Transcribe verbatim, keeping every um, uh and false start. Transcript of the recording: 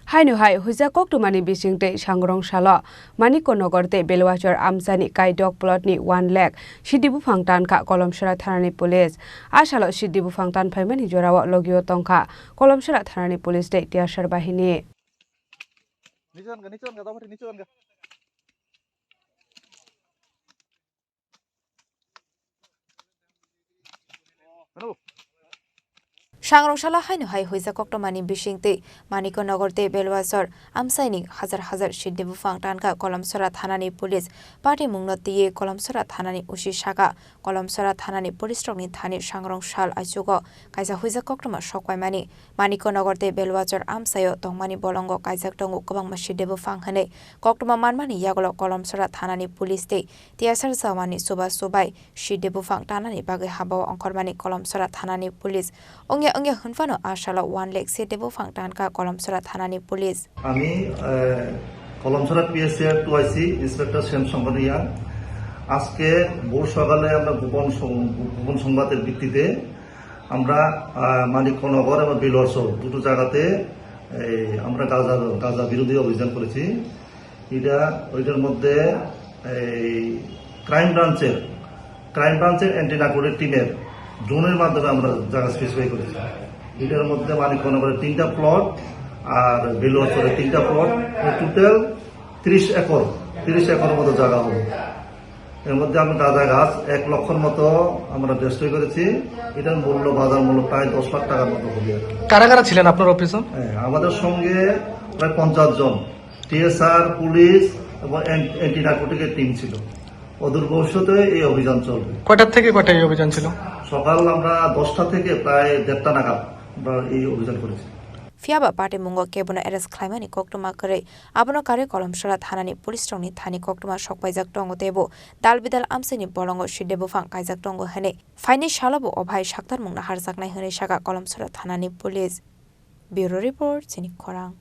Haino hai huijak koktwmani bisingtwi sangrong salo Manikya Nagar tei Belwachor amchaini Kaidok plot ni one lakh siddi buphang tankha Kolomsora thanani police. A salo siddi buphang tanphaimani jorao logio tongkha Kolomsora thanani police tei T S R bahini. Sangrong salo haino hai huijak koktwmani bisingtwi Manikya Nagar tei Belwachor amchaini hajar hajar siddi buphang tankha Kolomsora thanani police. Patimungno twiwi Kolomsora thanani O C saka Kolomsora thanani police rokni thani sangrong sal aichugo kaisa huijak koktwma sokpaimani. Manikya Nagar tei Belwachor amchaio tongmani bolongo kaijak tongo kwbangma siddi buphang hwnwi koktwma manmani yagulo Kolomsora thanani police tei T S R jawani chubachu bai siddi buphang tanani bagwi habao ongkhormani Kolomsora thanani police. Wngya wngya hwnphano a salo one lakh siddi buphang tankha Kolomsora thanani police. আমি, আহ, কলমছড়া পিএসসি এর টু আইসি ইন্সপেক্টর শ্যাম শঙ্কর রিয়াং। আজকে ভোর সকালে আমরা গোপন সং-, গোপন সংবাদের ভিত্তিতে আমরা, আহ, মানিক্যনগর এবং বেলুয়ারচর দুটো জায়গাতে এই আমরা গাঁজা, গাঁজা বিরোধী অভিযান করেছি। এটা, ওইটার মধ্যে এই ক্রাইম ব্রাঞ্চের, ক্রাইম ব্রাঞ্চের অ্যান্টি নার্কোটিক টিমের ড্রোনের মাধ্যমে আমরা জায়গা স্পেসিফাই করেছি। এটার মধ্যে মানিক্যনগরের তিনটা প্লট আর বেলুয়ারচরের তিনটা প্লট, টোটাল তিরিশ একর, তিরিশ একর মতো জায়গা হবে। এর মধ্যে আমরা গাঁজা গাছ এক লক্ষর মতো আমরা ডিস্ট্রয় করেছি। এটার মূল্য, বাজার মূল্য প্রায় দশ লাখ টাকার মতো হবে আর কি। কারা কারা ছিলেন আপনার অফিসে? হ্যাঁ, আমাদের সঙ্গে প্রায় পঞ্চাশ জন, টিএসআর, পুলিশ এবং অ্যান-, অ্যান্টি নার্কোটিকের টিম ছিল। অদূর ভবিষ্যতে এই অভিযান চলবে। কয়টার থেকে কয়টা এই অভিযান ছিল? সকাল আমরা দশটা থেকে প্রায় দেড়টা নাগাদ আমরা এই অভিযান করেছি। Phiya ba patimung o kebono arrest khlaimani koktwma kwrwi, abono karwi Kolomsora thanani police rokni thani koktwma sokpaijak tongo tei bo dal bidal amchaini bolongo sidde buphang kaijak tongo hwnwi phaini salo bo o bahai saktarmung naharjaknai hwnwi sakha Kolomsora thanani police. Bureau Report, Chini Khorang.